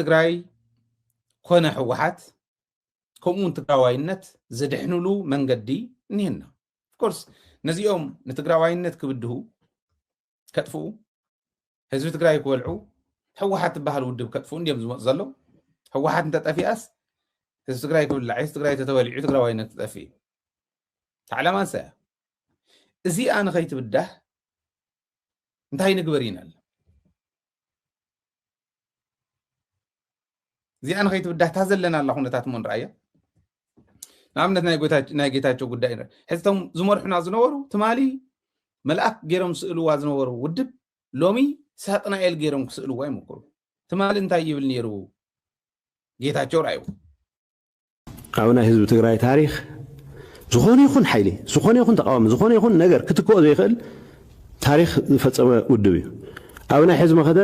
ትግራይ ኮነ ህወሓት ከምኡ እውን ትግራዋይነት ዝድሕንሉ መንገዲ እኒሀና። ኦፍኮርስ ነዚኦም ንትግራዋይነት ክብድሁ ከጥፍኡ፣ ህዝቢ ትግራይ ክበልዑ፣ ህወሓት ትበሃል ውድብ ከጥፍኡ እንዲዮም ዝመፁ ዘለዉ። ህወሓት እንተጠፊኣስ ህዝቢ ትግራይ ክብላዕ፣ ህዝቢ ትግራይ ተተበሊዑ ትግራዋይነት ክጠፍእ እዩ። ታዕለማ ንሳ እያ። እዚኣ ንኸይትብዳህ እንታይ ንግበር ኢና? እዚኣ ንኸይትብዳህ እታ ዘለና ኣላ ኩነታት እሞ ንርኣያ። ንኣብነት ናይ ጌታቸው ጉዳይ ንርአ። ሕዚ እቶም ዝመርሑና ዝነበሩ ትማሊ መልኣክ ገይሮም ዝስእልዋ ዝነበሩ ውድብ ሎሚ ሳጥናኤል ገይሮም ክስእልዋ ይምክሩ። ትማሊ እንታይ ይብል ነይሩ ጌታቸው? ርኣዩ። ኣብ ናይ ህዝቢ ትግራይ ታሪኽ ዝኾነ ይኹን ሓይሊ፣ ዝኾነ ይኹን ተቃዋሚ፣ ዝኾነ ይኹን ነገር ክትክኦ ዘይኽእል ታሪኽ ዝፈጸመ ውድብ እዩ። ኣብ ናይ ሕዚ መኸተ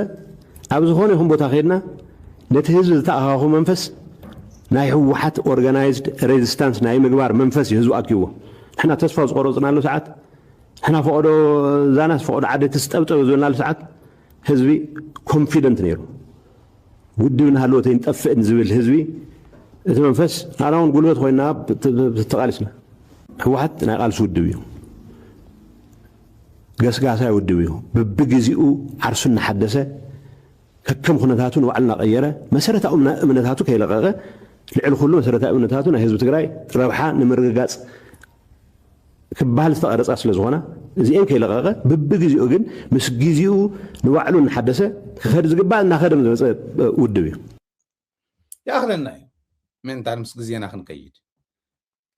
ኣብ ዝኾነ ይኹን ቦታ ከይድና ነቲ ህዝቢ ዝተኣኻኹ መንፈስ ናይ ህወሓት ኦርጋናይዝድ ሬዚስታንስ ናይ ምግባር መንፈስ እዩ ህዝቢ ኣኪዎ። ንሕና ተስፋ ዝቆረፅናሉ ሰዓት፣ ንሕና ፈቐዶ ዛናስ ፈቐዶ ዓዲ ትስጠብጠብ ዝበልናሉ ሰዓት ህዝቢ ኮንፊደንት ነይሩ። ውድብ እናሃለወ ተይንጠፍእን ዝብል ህዝቢ እቲ መንፈስ ንዓና እውን ጉልበት ኮይና ተቃሊስና። ህወሓት ናይ ቃልሲ ውድብ እዩ። ገስጋሳይ ውድብ እዩ። ብብግዜኡ ዓርሱ እናሓደሰ ከከም ኩነታቱ ንባዕሉ እናቀየረ መሰረታዊ እምነታቱ ከይለቀቀ ልዕሊ ኩሉ መሰረታዊ እምነታቱ ናይ ህዝቢ ትግራይ ረብሓ ንምርግጋፅ ክበሃል ዝተቐረፃ ስለ ዝኾና እዚኤን ከይለቀቀ ብብግዜኡ ግን ምስ ግዜኡ ንባዕሉ እናሓደሰ ክኸድ ዝግባእ እናኸደ ዝመፀ ውድብ እዩ። ይኣኽለና እዩ ምእንታን ምስ ግዜና ክንከይድ።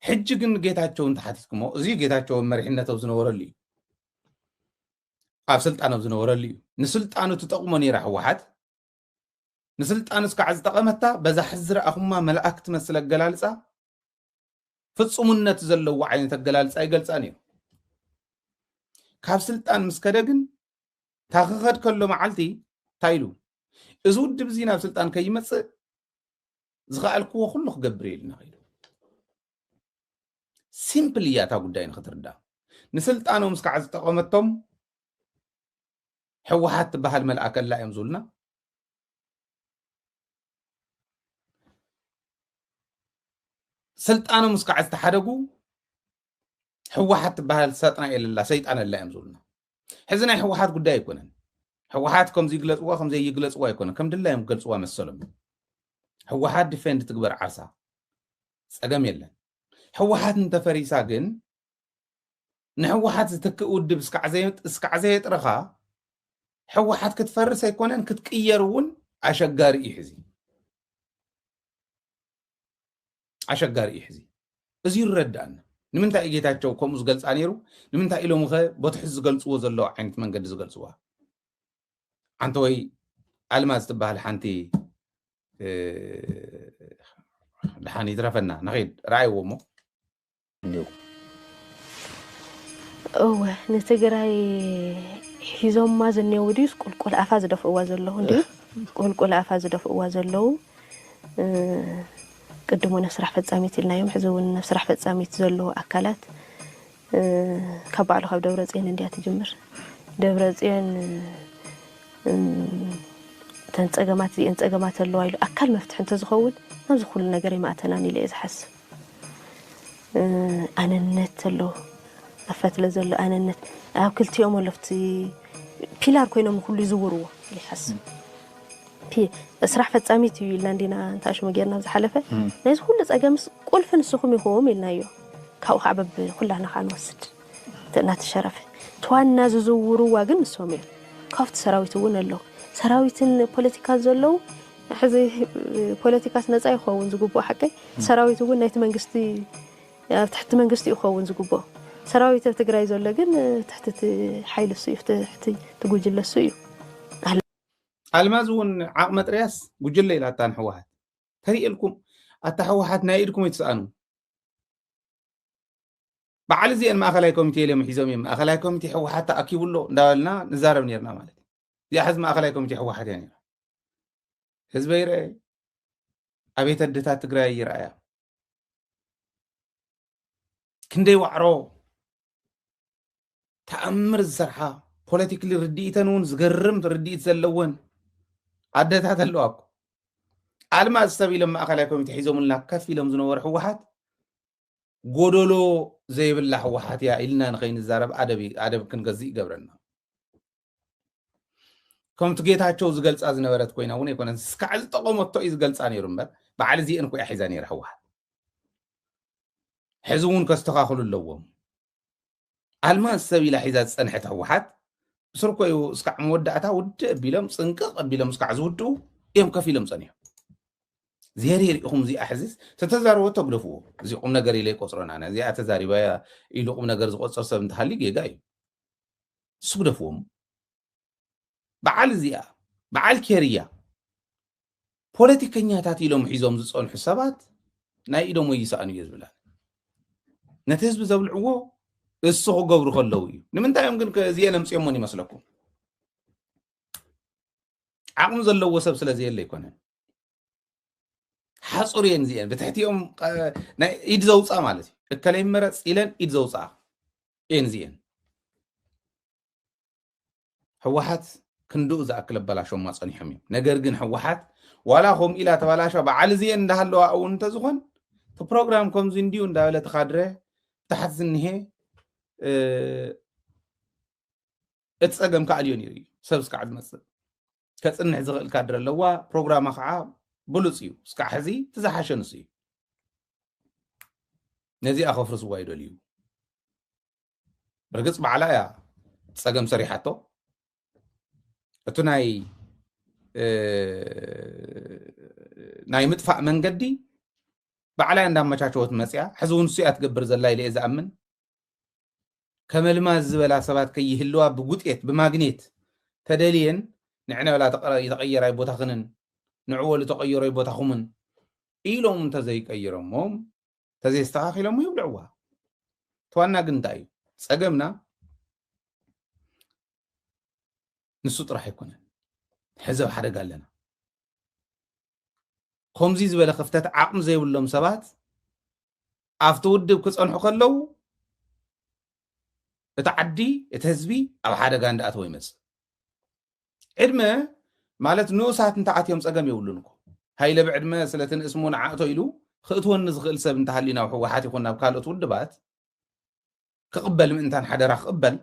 ሕጂ ግን ጌታቸው እንተሓቲትኩሞ እዚ ጌታቸው መሪሕነት ኣብ ዝነበረሉ እዩ፣ ኣብ ስልጣን ኣብ ዝነበረሉ እዩ። ንስልጣኑ ትጠቕሞ ነይራ ህወሓት። ንስልጣኑ እስካዕ ዝጠቐመታ በዛ ሕዚ ዝረኣኹማ መልኣክ ትመስል ኣገላልፃ ፍፁምነት ዘለዎ ዓይነት ኣገላልፃ ይገልፃ ነይሩ። ካብ ስልጣን ምስ ከደ ግን እታ ክኸድ ከሎ መዓልቲ እንታይ ኢሉ? እዚ ውድብ እዚ ናብ ስልጣን ከይመፅእ ዝኸኣልክዎ ኩሉ ክገብር እየ ኢልና ከይዱ። ሲምፕል እያ እታ ጉዳይ ንክትርዳእ። ንስልጣኖም እስካዕ ዝጠቐመቶም ህወሓት ትበሃል መልኣከላ እዮም ዝብሉና። ስልጣኖም እስካዕ ዝተሓደጉ ህወሓት ትበሃል ሳጥናኤል ኣላ፣ ሰይጣን ኣላ እዮም ዝብሉና። ሕዚ ናይ ህወሓት ጉዳይ ኣይኮነን። ህወሓት ከምዚ ይግለፅዋ ከምዘይ ይግለፅዋ ኣይኮነን፣ ከም ድላዮም ክገልፅዋ መሰሎም። ህወሓት ዲፌንድ ትግበር ዓርሳ፣ ፀገም የለን። ህወሓት እንተፈሪሳ ግን ንህወሓት ዝትክእ ውድብ እስካዕ ዘየጥረኻ ህወሓት ክትፈርስ ኣይኮነን ክትቅየር እውን ኣሸጋሪ እዩ። ሕዚ ኣሸጋሪ እዩ። ሕዚ እዚ ይረዳእና። ንምንታይ እዩ ጌታቸው ከምኡ ዝገልፃ ነይሩ? ንምንታይ ኢሎም ኸ በቲ ሕዚ ዝገልፅዎ ዘለዉ ዓይነት መንገዲ ዝገልፅዋ? ኣንተ ወይ ኣልማዝ ትበሃል ሓንቲ ድሓን ይትረፈና ንኸይድ ረኣይዎ እሞ እንዲሁ እወ ንትግራይ ሒዞማ ዝኔው ድዩስ ቁልቁል ኣፋ ዝደፍእዋ ዘለዉ እንዲዩ ቁልቁል ኣፋ ዝደፍእዋ ዘለዉ ቅድሞ ናብ ስራሕ ፈፃሚት ኢልናዮም ሕዚ እውን ናብ ስራሕ ፈፃሚት ዘለዉ ኣካላት ካብ ባዕሉ ካብ ደብረፅዮን እንድያ ትጅምር ደብረፅዮን እተን ፀገማት እዚአን ፀገማት ኣለዋ ኢሉ ኣካል መፍትሒ እንተዝኸውን ናብዚ ኩሉ ነገር ይማእተናን ኢለ እየ ዝሓስብ ኣነነት ኣሎ ኣፈትለ ዘሎ ኣነነት ኣብ ክልቲኦም ኣሎ ኣብቲ ፒላር ኮይኖም ንኩሉ ይዝውርዎ ይሓስብ ስራሕ ፈፃሚት እዩ ኢልና እንዲና እንታሽሙ ጌርና ዝሓለፈ ናይዚ ኩሉ ፀገምስ ቁልፊ ንስኹም ኢኹም ኢልናዮ ካብኡ ከዓ በብ ኩላና ከዓ ንወስድ እናተሸረፈ ተዋና ዝዝውርዋ ግን ንሶም እዮም ካብቲ ሰራዊት እውን ኣለዉ ሰራዊትን ፖለቲካ ዘለዉ ሕዚ ፖለቲካስ ነፃ ይኸውን ዝግብኦ ሓቀይ ሰራዊት እውን ናይቲ መንግስቲ ኣብ ትሕቲ መንግስቲ ይኸውን ዝግብኦ ሰራዊት ኣብ ትግራይ ዘሎ ግን ትሕቲ ሓይሊ እሱ እዩ ትሕቲ ትጉጅለ እሱ እዩ ኣልማዝ እውን ዓቕመ ጥርያስ ጉጅለ ኢላታ ንሕወሓት ተሪእልኩም ኣታ ሕወሓት ናይ ኢድኩም ኣይትስኣኑ በዓል እዚአን ማእኸላይ ኮሚቴ ኢሎም ሒዞም እዮም ማእኸላይ ኮሚቴ ሕወሓት ተኣኪቡ ኣሎ እንዳበልና ንዛረብ ነርና ማለት እዩ እዚኣ ሕዚ ማእኸላይ ኮሚቴ ሕወሓት እያ ነራ ህዝበ ይርአ ኣቤት ኣደታት ትግራይ ይርኣያ ክንደይ ዋዕሮ ተኣምር ዝሰርሓ ፖለቲክሊ ርድኢተን እውን ዝገርም ርድኢት ዘለወን ኣደታት ኣለዋ እኮ ኣልማዝ ሰብ ኢሎም ማእኸላይ ኮሚቴ ሒዞምልና ከፍ ኢሎም ዝነበሩ ህወሓት ጎደሎ ዘይብላ ህወሓት እያ ኢልና ንኸይንዛረብ ኣደብ ኣደብ ክንገዝእ ይገብረና። ከምቲ ጌታቸው ዝገልፃ ዝነበረት ኮይና እውን ኣይኮነን። ስካዕ ዝጠቐመቶ እዩ ዝገልፃ ነይሩ እምበር በዓል እዚአን እኮ እያ ሒዛ ነይራ ህወሓት። ሕዚ እውን ከስተኻኽሉ ኣለዎም። ኣልማዝ ሰብ ኢላ ሒዛ ዝፀንሐት ህወሓት ብስርኮ እዩ እስካዕ መወዳእታ ውድእ ኣቢሎም ፅንቅቕ ኣቢሎም እስካዕ ዝውድኡ እዮም ከፊሎም ፀኒሖም። ዜር ሪኢኹም እዚኣ ሕዚስ ተተዛረቦ ተግደፍዎ። እዚ ቁም ነገር ኢለ ይቆፅሮና ነዚኣ ተዛሪባ ኢሉ ቁም ነገር ዝቆፅር ሰብ እንተሃሊ ጌጋ እዩ። ስግደፍዎም። በዓል እዚኣ በዓል ኬርያ ፖለቲከኛታት ኢሎም ሒዞም ዝፀንሑ ሰባት ናይ ኢዶም ወይ ይሰኣኑ እየ ዝብላ። ነቲ ህዝቢ ዘብልዕዎ እሱ ክገብሩ ከለዉ እዩ። ንምንታይ እዮም ግን እዚአን ኣምፅኦሞን ይመስለኩም? ዓቕሚ ዘለዎ ሰብ ስለ ዘየለ ኣይኮነን። ሓፁር እየን እዚአን ብትሕቲኦም ኢድ ዘውፃ ማለት እዩ። እከለይ መረፅ ኢለን ኢድ ዘውፃ እየን እዚአን። ህወሓት ክንድኡ ዝኣክል ኣበላሾማ ፀኒሖም እዮም። ነገር ግን ህወሓት ዋላ ከምኡ ኢላ ተባላሾ በዓል እዚአን እንዳሃለዋ እውን እንተዝኾን እቲ ፕሮግራም ከምዚ እንዲዩ እንዳበለ እቲ ካድረ ብታሕቲ ዝኒሄ እቲ ፀገም ክኣልዮ ነይሩ እዩ። ሰብ ስካዕ ዝመፅእ ከፅንሕ ዝኽእል ካድረ ኣለዋ። ፕሮግራማ ከዓ ብሉፅ እዩ። ስካዕ ሕዚ እቲ ዝሓሸ ንሱ እዩ። ነዚኣ ከፍርስዋ ይደልዩ። ርግፅ ባዕላ እያ ፀገም ሰሪሓቶ። እቲ ናይ ናይ ምጥፋእ መንገዲ ባዕላ እያ እንዳመቻቸወት መፅያ። ሕዚ እውን እሱ እያ ትገብር ዘላ ኢለ እየ ዝኣምን። ከመልማዝ ዝበላ ሰባት ከይህልዋ ብጉጤት ብማግኔት ተደልየን ንዕነ በላ ይተቐየራይ ቦታኽንን ንዕወሉ ተቐየሮይ ቦታኹምን ኢሎም እንተዘይቀይሮሞም ተዘይስተኻኺሎሞ ይብልዕዋ። ተዋና ግን እንታይ እዩ ፀገምና? ንሱ ጥራሕ ኣይኮነን። ሕዚ ኣብ ሓደጋ ኣለና። ከምዚ ዝበለ ክፍተት ዓቕሚ ዘይብሎም ሰባት ኣብቲ ውድብ ክፀንሑ ከለዉ እቲ ዓዲ እቲ ህዝቢ ኣብ ሓደጋ እንዳኣተወ ይመፅእ። ዕድመ ማለት ንኡሳት እንተኣትዮም ፀገም የብሉን እኮ። ሃይለ ብዕድመ ስለቲ ንእስሙ ንዓእቶ ኢሉ ክእትወኒ ዝኽእል ሰብ እንተሃልዩ ናብ ህወሓት ይኹን ናብ ካልኦት ውድባት ክቕበል ምእንታን ሓደራ ክቕበል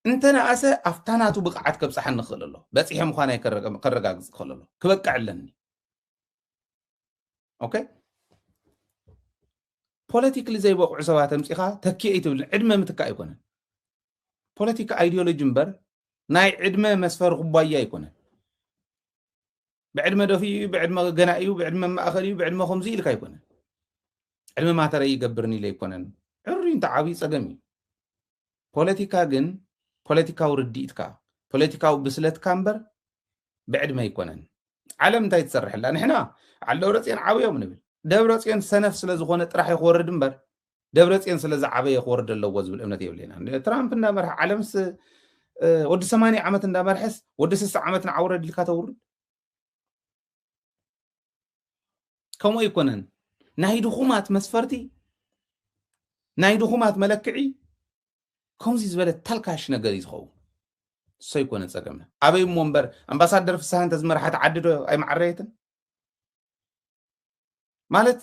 እንተነኣሰ ኣብታ ናቱ ብቕዓት ከብፅሓኒ ክኽእል ኣሎ። በፂሐ ምዃናይ ከረጋግፅ ክኽእል ኣሎ። ክበቅዕ ኣለኒ። ኦኬ ፖለቲክሊ ዘይበቕዑ ሰባት ኣምፂኻ ተኪኤ ትብል ዕድመ ምትካእ ኣይኮነን። ፖለቲካ ኣይዲዮሎጂ እምበር ናይ ዕድመ መስፈሪ ኩባያ ኣይኮነን። ብዕድመ ደፊኡ እዩ፣ ብዕድመ ገና እዩ፣ ብዕድመ ማእኸል እዩ፣ ብዕድመ ከምዚ ኢልካ ኣይኮነን። ዕድመ ማተረ ይገብርኒ ኢለ ኣይኮነን። ዕሩይ እንተ ዓብዩ ፀገም እዩ። ፖለቲካ ግን ፖለቲካዊ ርድኢትካ ፖለቲካዊ ብስለትካ እምበር ብዕድመ ኣይኮነን። ዓለም እንታይ ትሰርሕ ኣላ? ንሕና ዓል ደብረፅዮን ዓብዮም ንብል። ደብረፅዮን ሰነፍ ስለ ዝኾነ ጥራሕ እዩ ክወርድ እምበር ደብረፅዮን ስለ ዝዓበየ ክወርድ ኣለዎ ዝብል እምነት የብለና። ትራምፕ እንዳመርሐ ዓለምስ ወዲ ሰማንያ ዓመት እንዳመርሐስ ወዲ ስሳ ዓመት ንዓውረድ ኢልካ ተውርድ ከምኡ ኣይኮነን። ናይ ድኹማት መስፈርቲ ናይ ድኹማት መለክዒ ከምዚ ዝበለ ተልካሽ ነገር እዩ ዝኸውን። እሶ ኣይኮነ ፀገምና ኣበይ እሞ እምበር ኣምባሳደር ፍስሃ እንተዝመርሓት ዓዲ ዶ ኣይመዓረየትን? ማለት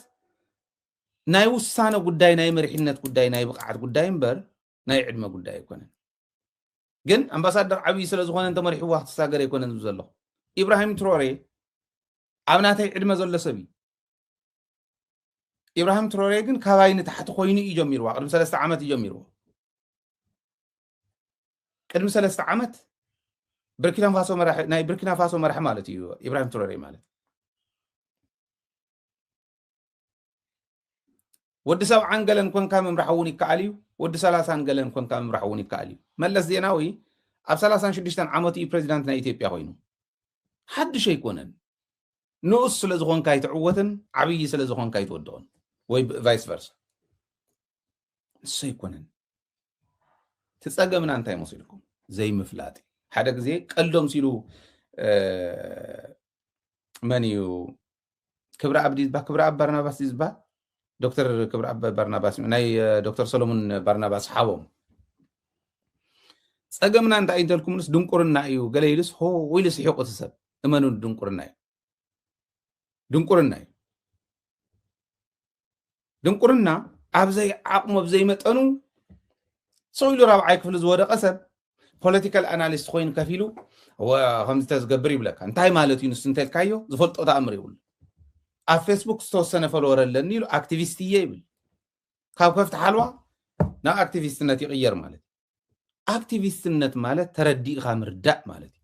ናይ ውሳነ ጉዳይ ናይ መሪሕነት ጉዳይ ናይ ብቕዓት ጉዳይ እምበር ናይ ዕድመ ጉዳይ ኣይኮነን። ግን ኣምባሳደር ዓብዪ ስለ ዝኾነ እንተመሪሕዋ ክትሳገር ኣይኮነን ዝብል ዘለኹ። ኢብራሂም ትሮሬ ኣብ ናተይ ዕድመ ዘሎ ሰብ እዩ። ኢብራሂም ትሮሬ ግን ካባይ ንታሕቲ ኮይኑ እዩ ጀሚርዋ። ቅድሚ ሰለስተ ዓመት እዩ ጀሚርዎ። ቅድሚ ሰለስተ ዓመት ብርኪና ፋሶ መራሒ ናይ ብርኪና ፋሶ መራሒ ማለት እዩ ኢብራሂም ትሮሬ ማለት። ወዲ ሰብዓን ገለን ኮንካ ምምራሕ እውን ይከኣል እዩ። ወዲ ሰላሳን ገለን ኮንካ ምምራሕ እውን ይከኣል እዩ። መለስ ዜናዊ ኣብ ሰላሳን ሽዱሽተን ዓመቱ እዩ ፕሬዚዳንት ናይ ኢትዮጵያ ኮይኑ። ሓድሽ ኣይኮነን። ንኡስ ስለ ዝኾንካ ኣይትዕወትን፣ ዓብዪ ስለ ዝኾንካ ኣይትወድቕን። ወይ ቫይስ ቨርሳ። እሱ ኣይኮነን። እቲ ጸገምና እንታይ መሲልኩም? ዘይምፍላጥ። ሓደ ግዜ ቀልዶም ሲሉ መን እዩ ክብረኣብ ድዩ ዝበሃል? ክብረኣብ ባርናባስ ድዩ ዝበሃል? ዶክተር ክብረኣብ ባርናባስ እዩ። ናይ ዶክተር ሰሎሙን ባርናባስ ሓቦም። ጸገምና እንታይ እዩ እንተልኩምንስ ድንቁርና እዩ ገለ ኢሉስ ሆ ኢሉ ስሒቑ እቲ ሰብ። እመኑን ድንቁርና እዩ። ድንቁርና እዩ። ድንቁርና ኣብ ዘይዓቕሙ፣ ኣብ ዘይመጠኑ፣ ሰው ኢሉ ራብዓይ ክፍሊ ዝወደቐ ሰብ ፖለቲካል ኣናሊስት ኮይኑ ከፊሉ፣ "ወ-፣ ከምዚ ተዝገብር" ይብለካ። እንታይ ማለት እዩ ንሱ እንተልካዮ ዝፈልጦ ተኣምር የብሉ። ኣብ ፌስቡክ ዝተወሰነ ፎሎወር ኣለኒ ኢሉ ኣክቲቪስት እየ ይብል። ካብ ከፍቲ ሓልዋ ናብ ኣክቲቪስትነት ይቕየር ማለት እዩ። ኣክቲቪስትነት ማለት ተረዲእኻ ምርዳእ ማለት እዩ።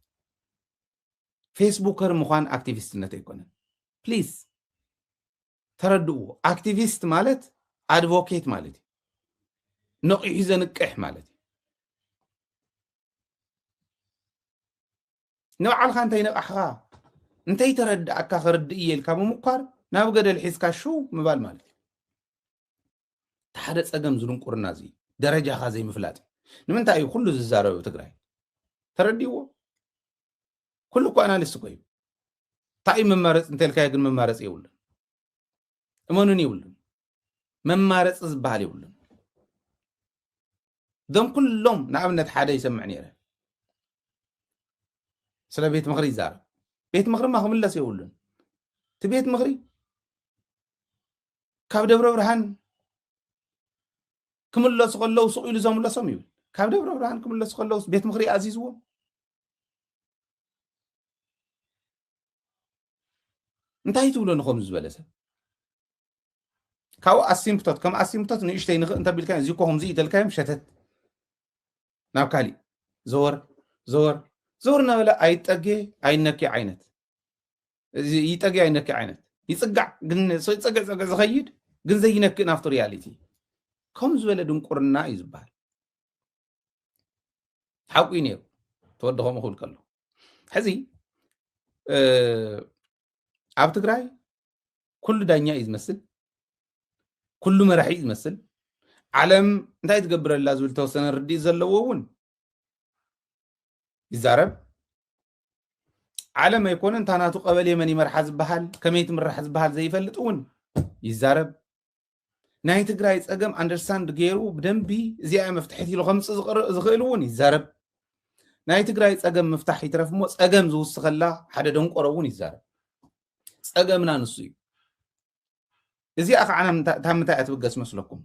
ፌስቡከር ምዃን ኣክቲቪስትነት ኣይኮነን። ፕሊዝ ተረድእዎ። ኣክቲቪስት ማለት ኣድቮኬት ማለት እዩ። ነቒሑ ዘንቅሕ ማለት እዩ። ንባዕልኻ እንተይነቓሕኻ፣ እንተይተረድኣካ፣ ከርድእ እየ ኢልካ ምምኳር፣ ናብ ገደል ሒዝካ ሽው ምባል ማለት እዩ። እቲ ሓደ ጸገም ዝድንቁርና እዚ ደረጃኻ ዘይምፍላጥ እዩ። ንምንታይ እዩ ኩሉ ዝዛረብ ኣብ ትግራይ? ተረዲእዎ። ኩሉ እኮ ኣናሊስት እኮ እዩ። እንታይ እዩ መማረፂ እንተልካዮ ግን መማረፂ የብሉን። እመኑን የብሉን። መማረፂ ዝበሃል የብሉን። እዞም ኩሎም ንኣብነት ሓደ ይሰምዕ ነይረ። ስለ ቤት ምኽሪ ይዛረብ። ቤት ምኽሪማ ክምለስ የብሉን። እቲ ቤት ምኽሪ ካብ ደብረ ብርሃን ክምለሱ ከለዉ ስቕ ኢሉ ዘምለሶም ይብል። ካብ ደብረ ብርሃን ክምለሱ ከለዉ ቤት ምኽሪ ኣዚዝዎም። እንታይ ትብሎ ንኸምዚ ዝበለ ሰብ? ካብኡ ኣሲምፕቶት፣ ከም ኣሲምፕቶት ንእሽተይ ንኽእ እንተቢልካ፣ እዚ እኮ ከምዚ እዩ ተልካዮም ሸተት። ናብ ካሊእ ዘወር፣ ዘወር፣ ዘወር እናበለ ኣይጠጌ ኣይነኪ ዓይነት። እዚ ይጠጌ ኣይነኪ ዓይነት። ይጽጋዕ፣ ግን ይጸግዕ፣ ጸግዕ ዝኸይድ፣ ግን ዘይነክእ ናብቲ ሪያሊቲ። ከም ዝበለ ድንቁርና እዩ ዝበሃል። ሓቁ እዩ ነይሩ። ተወዲ ከምኡ ክብል ከሎ። ሕዚ፣ እ፣ ኣብ ትግራይ ኩሉ ዳኛ እዩ ዝመስል፣ ኩሉ መራሒ እዩ ዝመስል። ዓለም እንታይ ትገብረላ ዝብል ተወሰነ ርድኢት ዘለዎ እውን ይዛረብ። ዓለም ኣይኮነ እንታ ናቱ ቀበሌ መን ይመርሓ ዝበሃል፣ ከመይ ትምራሕ ዝበሃል ዘይፈልጥ እውን ይዛረብ። ናይ ትግራይ ጸገም ኣንደርስታንድ ገይሩ ብደንቢ እዚኣ እያ መፍትሒት ኢሉ ከምጽእ ዝቕር-፣ ዝኽእል እውን ይዛረብ። ናይ ትግራይ ጸገም ምፍታሕ ይትረፍ እሞ ጸገም ዝውስኸላ ሓደ ደንቆሮ እውን ይዛረብ። ጸገምና ንሱ እዩ። እዚኣ ከዓ ናምንታ-፣ ካብ ምንታይ እያ ትብገስ መስለኩም?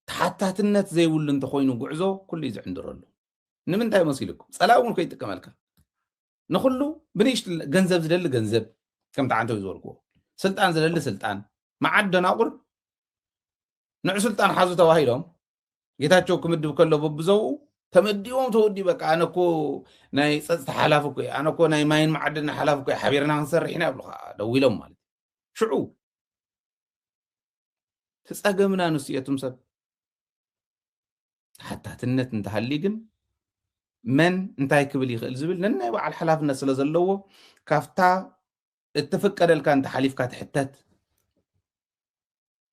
ተሓታትነት ዘይብሉ እንተኾይኑ ጉዕዞ ኩሉ እዩ ዝዕንድረሉ። ንምንታይ መሲልኩም? ጸላኢ እውን እኮ ይጥቀመልካ። ንኹሉ ብንእሽት ገንዘብ ዝደሊ ገንዘብ፣ ከምቲ ዓንተው ዝበልክዎ፣ ስልጣን ዝደሊ ስልጣን፣ መዓት ደናቁር ንዑ ስልጣን ሓዙ ተባሂሎም፣ ጌታቸው ክምድብ ከሎ በብዘውኡ ተመዲቦም ተወዲ፣ በቃ፣ ኣነ እኮ ናይ ጸጥታ ሓላፊ እኮ እየ፣ ኣነ እኮ ናይ ማይን መዓድን ሓላፊ እኮ እየ፣ ሓቢርና ክንሰርሕ ኢና ይብሉ ከዓ ደው ኢሎም ማለት እዩ። ሽዑ እቲ ጸገምና ንሱ እዩ፣ እቱም ሰብ። ተሓታትነት እንተሃልዩ ግን መን እንታይ ክብል ይኽእል ዝብል ነናይ በዓል ሓላፍነት ስለ ዘለዎ፣ ካብታ እትፍቀደልካ እንተሓሊፍካ ትሕተት።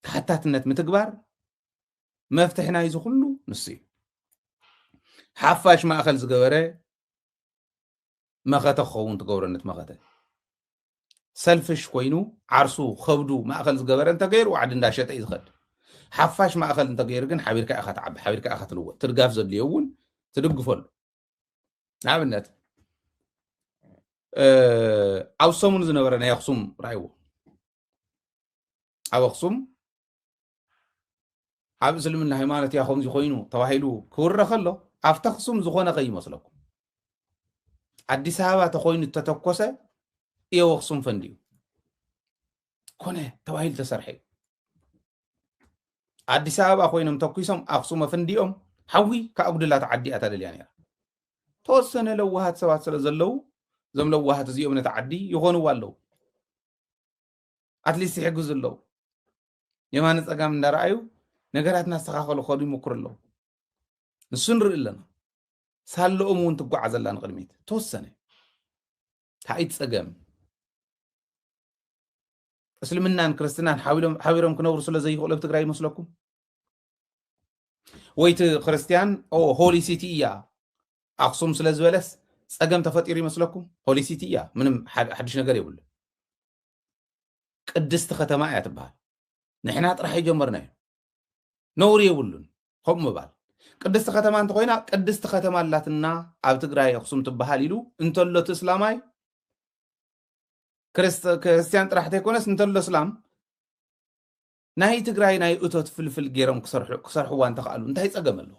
ተሓታትነት ምትግባር መፍትሒ ናይዚ ኩሉ ንሱ እዩ። ሓፋሽ ማእኸል ዝገበረ መኸተ ክኸውን ትገብሮ ነት መኸተ። ሰልፍሽ ኮይኑ ዓርሱ ከብዱ ማእኸል ዝገበረ እንተገይሩ ዓዲ እንዳሸጠ እዩ ዝኸድ። ሓፋሽ ማእኸል እንተገይሩ ግን ሓቢርካ ኢኻ ትዓቢ፣ ሓቢርካ ኢኻ ትልወጥ። ትድጋፍ ዘድልዮ እውን ትድግፈሉ። ንኣብነት፣ እ፣ ኣብ ሰሙን ዝነበረ ናይ ኣኽሱም ራእይዎ። ኣብ ኣኽሱም ኣብ እስልምና ሃይማኖት እያ ከምዚ ኮይኑ ተባሂሉ ክውረ ከሎ፣ ኣብቲ ኣኽሱም ዝኾነ ከይመስለኩም። ኣዲስ ኣበባ ተኾይኑ እተተኮሰ እየው ኣኽሱም ፈንድዩ። ኮነ ተባሂሉ ተሰርሐ እዩ። ኣዲስ ኣበባ ኮይኖም ተኩሶም ኣኽሱም ኣፈንዲኦም፣ ሓዊ ከኣጉድላ እታ ዓዲ እያ ተደልያ ነይራ። ተወሰነ ለዋሃት ሰባት ስለ ዘለዉ፣ እዞም ለዋሃት እዚኦም ነታ ዓዲ ይኾንዋ ኣለዉ። ኣትሊስት ይሕግዙ ኣለዉ። የማነ ጸጋም እንዳረኣዩ ነገራት እናስተኻኸሉ ክኸዱ ይሞክሩ ኣለዉ። ንሱ ንርኢ ኣለና። ሳለኦም እውን ትጓዓዝ ኣላ ንቕድሚት። ተወሰነ። እንታይ ጸገም? እስልምናን ክርስትናን ሓቢሎም-፣ ሓቢሮም ክነብሩ ስለ ዘይኽእሉ ኣብ ትግራይ ይመስለኩም? ወይ እቲ ክርስትያን፣ ኦ፣ ሆሊ ሲቲ እያ ኣኽሱም ስለ ዝበለስ ጸገም ተፈጢሩ ይመስለኩም? ሆሊ ሲቲ እያ፣ ምንም ሓድ-፣ ሓድሽ ነገር የብሉ። ቅድስቲ ከተማ እያ ትበሃል። ንሕና ጥራሕ የጀመርናዮ። ነውሪ የብሉን ከምኡ ምባል። ቅድስቲ ከተማ እንተኾይና፣ ቅድስቲ ከተማ ኣላትና ኣብ ትግራይ ኣኽሱም ትበሃል ኢሉ እንተሎ እቲ እስላማይ፣ ክርስት- ክርስትያን ጥራሕ ተይኮነስ እንተሎ እስላም ናይ ትግራይ ናይ እቶት ፍልፍል ገይሮም ክሰርሑ- ክሰርሕዋ እንተኽኣሉ እንታይ ጸገም ኣለዎ?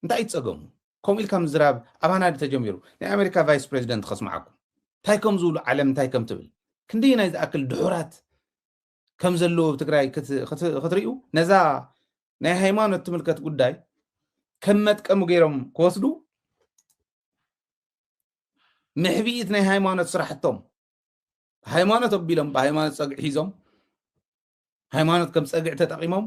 እንታይ ይጸገሙ? ከምኡ ኢልካ ምዝራብ ኣባና ድዩ ተጀሚሩ? ናይ ኣሜሪካ ቫይስ ፕሬዚደንት ከስምዓኩም እንታይ ከም ዝብሉ፣ ዓለም እንታይ ከም ትብል፣ ክንደይ ናይ ዝኣክል ድሑራት ከም ዘለዎ ኣብ ትግራይ ክት- ክት- ክትርእዩ፣ ነዛ ናይ ሃይማኖት ትምልከት ጉዳይ ከም መጥቀሚ ገይሮም ክወስዱ፣ ምሕብኢት ናይ ሃይማኖት ስራሕቶም፣ ሃይማኖት ኣቢሎም ብሃይማኖት ጸግዒ ሒዞም፣ ሃይማኖት ከም ጸግዒ ተጠቒሞም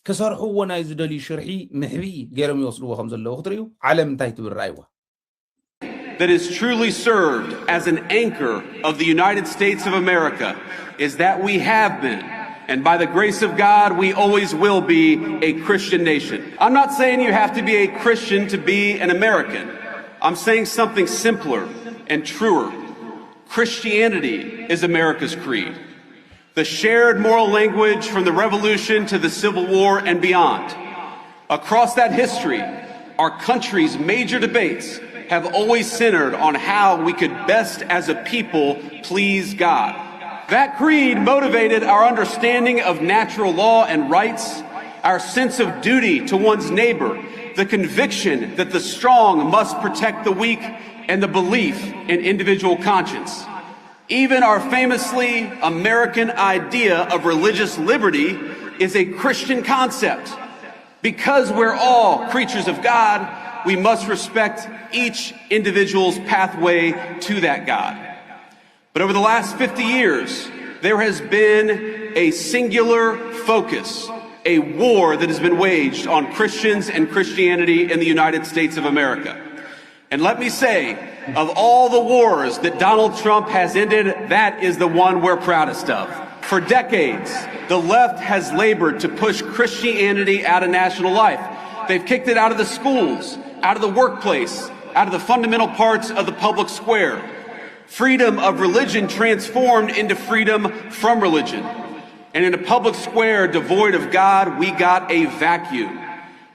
ክሰርሕዎ ናይ ዝደልዩ ሽርሒ ምሕብኢ ገይሮም ይወስድዎ ከም ዘለዉ ክትርእዩ፣ ዓለም እንታይ ትብል ረኣይዋ። That is truly served as an anchor of the United States of America is that we have been, and by the grace of God, we always will be a Christian nation. I'm not saying you have to be a Christian to be an American. I'm saying something simpler and truer. Christianity is America's creed. The shared moral language from the Revolution to the Civil War and beyond. Across that history, our country's major debates have always centered on how we could best as a people please God. That creed motivated our understanding of natural law and rights, our sense of duty to one's neighbor, the conviction that the strong must protect the weak, and the belief in individual conscience. Even our famously American idea of religious liberty is a Christian concept. Because we're all creatures of God, we must respect each individual's pathway to that God. But over the last fifty years, there has been a singular focus, a war that has been waged on Christians and Christianity in the United States of America. And let me say, of all the wars that Donald Trump has ended, that is the one we're proudest of. For decades, the left has labored to push Christianity out of national life. They've kicked it out of the schools, out of the workplace, out of the fundamental parts of the public square. Freedom of religion transformed into freedom from religion. And in a public square devoid of God, we got a vacuum.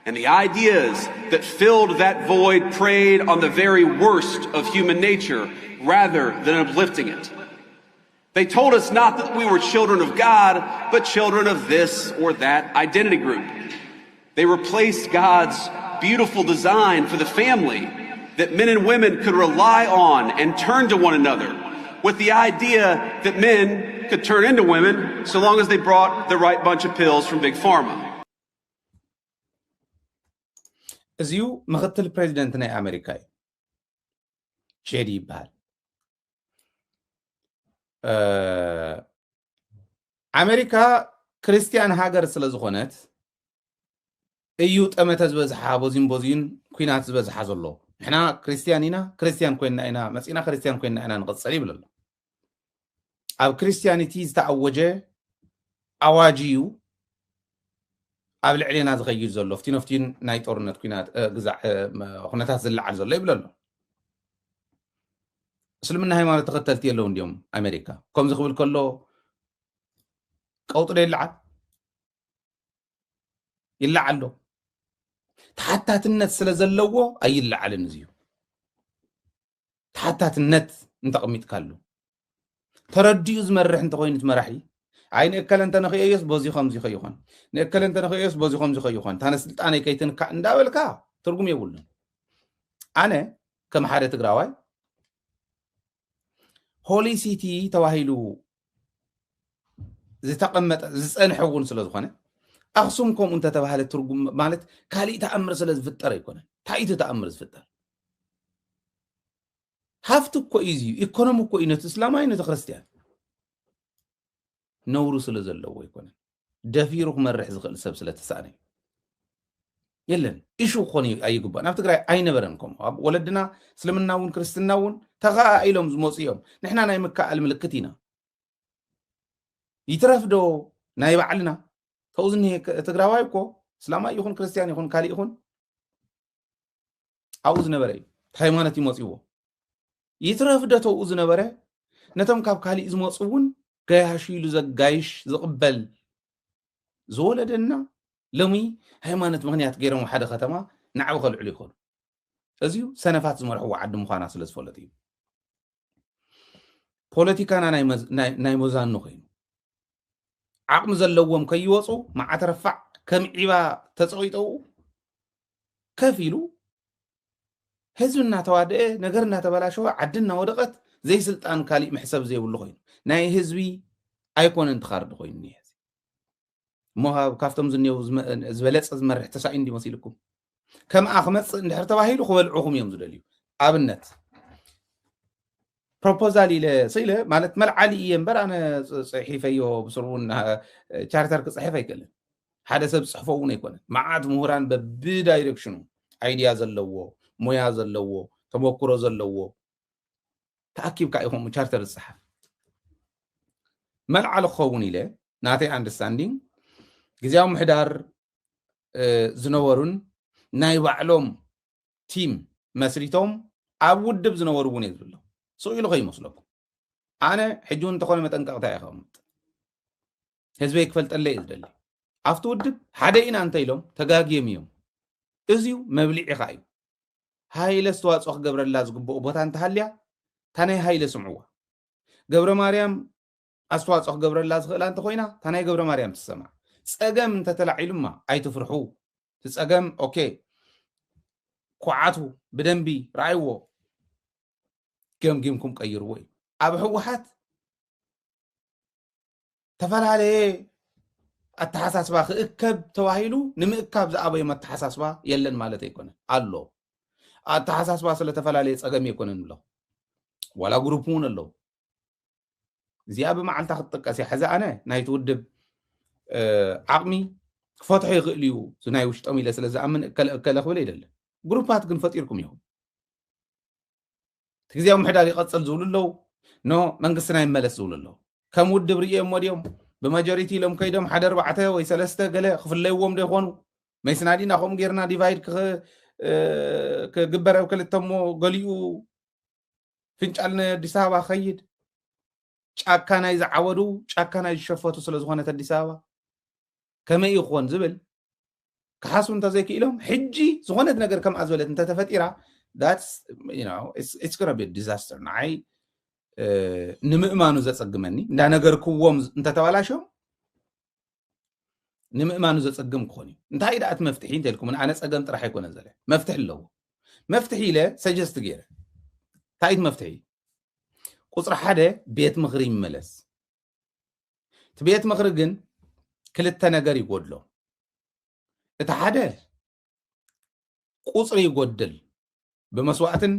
And the ideas that filled that void preyed on the very worst of human nature rather than uplifting it. They told us not that we were children of God, but children of this or that identity group. They replaced God's beautiful design for the family that men and women could rely on and turn to one another with the idea that men could turn into women so long as they brought the right bunch of pills from Big Pharma. እዚዩ ምክትል ፕሬዚደንት ናይ ኣሜሪካ እዩ፣ ጄዲ ይበሃል። ኣሜሪካ ክርስትያን ሃገር ስለ ዝኾነት እዩ ጠመተ ዝበዝሓ፣ በዚን በዚን ኩናት ዝበዝሓ ዘሎ። ንሕና ክርስትያን ኢና፣ ክርስትያን ኮይና ኢና መፂና፣ ክርስትያን ኮይና ኢና ንቕፅል ይብል ኣሎ። ኣብ ክርስትያኒቲ ዝተኣወጀ ኣዋጅ እዩ ኣብ ልዕሌና ዝኸይድ ዘሎ፣ ፍቲኖፍቲን ናይ ጦርነት ኩናት ግዛዕ ኩነታት ዝለዓል ዘሎ ይብል ኣሎ። እስልምና ሃይማኖት ተኸተልቲ የለውን ድዮም ኣሜሪካ? ከምዚ ክብል ከሎ ቀውጢ ዶ ይለዓል? ይለዓል ዶ? ተሓታትነት ስለ ዘለዎ ኣይለዓልን። እዚዩ ተሓታትነት እንተቐሚጥካሉ፣ ተረዲኡ ዝመርሕ እንተኾይኑ እቲ መራሒ፣ ኣይ ንእከለ እንተነኽእዮስ በዚ ከምዚ ከይኾን፣ ንእከለ እንተነኽእዮስ በዚ ከምዚ ከይኾን፣ እታ ንስልጣነይ ከይትንካእ እንዳበልካ ትርጉም የብሉን። ኣነ ከም ሓደ ትግራዋይ ሆሊ ሲቲ ተባሂሉ ዝተቐመጠ ዝፀንሐ እውን ስለ ዝኾነ ኣኽሱም ከምኡ እንተተባህለ ትርጉም ማለት ካሊእ ተኣምር ስለ ዝፍጠር ኣይኮነን። እንታይ እዩ ተኣምር ዝፍጠር? ሃፍቲ እኮ እዩ፣ ኢኮኖሚ እኮ እዩ ነቲ እስላማይ ነቲ ክርስትያን ነውሩ ስለ ዘለዎ ኣይኮነን። ደፊሩ ክመርሕ ዝኽእል ሰብ ስለ ተሳእነ እዩ። የለን ኢሹ ክኾን እዩ ኣይግባእን። ኣብ ትግራይ ኣይነበረን ከምኡ። ኣብ ወለድና እስልምና እውን ክርስትና እውን ተኸኣኢሎም ዝመፁ እዮም። ንሕና ናይ ምክኣል ምልክት ኢና። ይትረፍ ዶ ናይ ባዕልና ተውዝኒ ትግራዋይ እኮ እስላማይ ይኹን ክርስትያን ይኹን ካሊእ ይኹን ኣብኡ ዝነበረ እዩ። እቲ ሃይማኖት እዩ መፅዎ። ይትረፍ ዶ ተውኡ ዝነበረ ነቶም ካብ ካሊእ ዝመፁ እውን ገያሹ ኢሉ ዘጋይሽ ዝቕበል ዝወለደና ሎሚ ሃይማኖት ምኽንያት ገይሮም ሓደ ከተማ ናዕቢ ከልዕሉ ይኽእሉ። እዚዩ ሰነፋት ዝመርሕዎ ዓዲ ምዃና ስለ ዝፈለጡ እዩ። ፖለቲካና ናይ መዝ- ናይ- ናይ መዛኑ ኮይኑ ዓቕሚ ዘለዎም ከይወፁ መዓት ረፋዕ ከም ዒባ ተፀቂጠው ከፍ ኢሉ ህዝቢ እናተዋደአ ነገር እናተበላሸወ ዓዲ እናወደቐት ዘይስልጣን ካሊእ መሕሰብ ዘይብሉ ኮይኑ ናይ ህዝቢ ኣይኮነን ትኻርዲ ኮይኑ እኒሀ። እሞ ካብ- ካብቶም ዝኒው ዝበለፀ ዝመርሕ ተሳኢኑ እንዲ መሲልኩም ከምኣ ክመፅእ እንድሕር ተባሂሉ ክበልዑኹም እዮም ዝደልዩ። ኣብነት ፕሮፖዛል ኢለ ስኢለ ማለት መልዓሊ እየ እምበር ኣነ ጽ- ጽሒፈዮ ብስርቡን ቻርተር ክጽሕፍ ኣይክእልን። ሓደ ሰብ ዝጽሕፎ እውን ኣይኮነን። መዓት ምሁራን በብዳይሬክሽኑ ኣይድያ ዘለዎ፣ ሞያ ዘለዎ፣ ተመክሮ ዘለዎ ተኣኪብካ ኢኹም ቻርተር ዝጽሓፍ። መልዓሊ ክኸውን ኢለ ናተይ ኣንደርስታንዲንግ ግዜያዊ ምሕዳር ዝነበሩን ናይ ባዕሎም ቲም መስሪቶም ኣብ ውድብ ዝነበሩ እውን እየ ዝብሎ። ስቕ ኢሉ ከይመስለኩም። ኣነ ሕጂ እውን እንተኾነ መጠንቀቕታ እየ ከቕምጥ። ህዝበይ ክፈልጠለይ እየ ዝደሊ። ኣብቲ ውድብ ሓደ ኢና እንተ ኢሎም ተጋግዮም እዮም። እዚዩ መብሊዒኻ እዩ። ሃይለ ኣስተዋፅኦ ክገብረላ ዝግብኦ ቦታ እንተሃልያ እታ ናይ ሃይለ ስምዕዋ። ገብረ ማርያም ኣስተዋፅኦ ክገብረላ ዝኽእላ እንተኮይና እታ ናይ ገብረ ማርያም ትሰማዕ። ፀገም እንተተላዒሉማ ኣይትፍርሑ። እቲ ፀገም ኦኬ ኩዓቱ ብደንቢ ረኣይዎ ገምጊምኩም ቀይርዎ እዩ። ኣብ ህወሓት ተፈላለየ ኣተሓሳስባ ክእከብ ተባሂሉ ንምእካብ ዝኣበዮም ኣተሓሳስባ የለን ማለት ኣይኮነን ኣሎ። ኣተሓሳስባ ስለተፈላለየ ፀገም ኣይኮነን ኣሎ። ዋላ ግሩፕ እውን ኣለዉ። እዚኣ ብመዓልታ ክትጥቀስ እያ። ሕዚ ኣነ ናይቲ ውድብ ዓቕሚ ክፈትሖ ይኽእል እዩ ናይ ውሽጦም ኢለ ስለ ዝኣምን እከለ እከለ ክብል ኣይደለን። ግሩፓት ግን ፈጢርኩም ኢኹም። እቲ ግዜያዊ ምሕዳር ይቐጽል ዝብሉ ኣለዉ። ኖ መንግስትና ይመለስ ዝብሉ ኣለዉ። ከም ውድብ ርእዮ እሞ ድዮም ብማጆሪቲ ኢሎም ከይዶም ሓደ ኣርባዕተ ወይ ሰለስተ ገለ ክፍለይዎም ዶ ይኾኑ? መይስናዲና ከምኡ ጌርና ዲቫይድ ክግበር ኣብ ክልተ እሞ ገሊኡ ፍንጫል ንኣዲስ ኣበባ ከይድ ጫካ ናይ ዝዓወዱ ጫካ ናይ ዝሸፈቱ ስለ ዝኾነት ኣዲስ ኣበባ ከመይ ይኾን ዝብል ክሓስቡ እንተዘይክኢሎም ሕጂ ዝኾነት ነገር ከምኣ ዝበለት እንተተፈጢራ ዲዛስተር ንዓይ ንምእማኑ ዘፀግመኒ እንዳነገርክዎም እንተተባላሾም ንምእማኑ ዘፀግም ክኾን እዩ። እንታይ ደኣ እቲ መፍትሒ እንተልኩም ኣነ ፀገም ጥራሕ ኣይኮነ ዘለ መፍትሒ ኣለዎ። መፍትሒ ኢለ ሰጀስት ገይረ እንታይ እቲ መፍትሒ ቁፅሪ ሓደ ቤት ምኽሪ ይመለስ። እቲ ቤት ምኽሪ ግን ክልተ ነገር ይጎድሎ። እቲ ሓደ ቁፅሪ ይጎድል ብመስዋእትን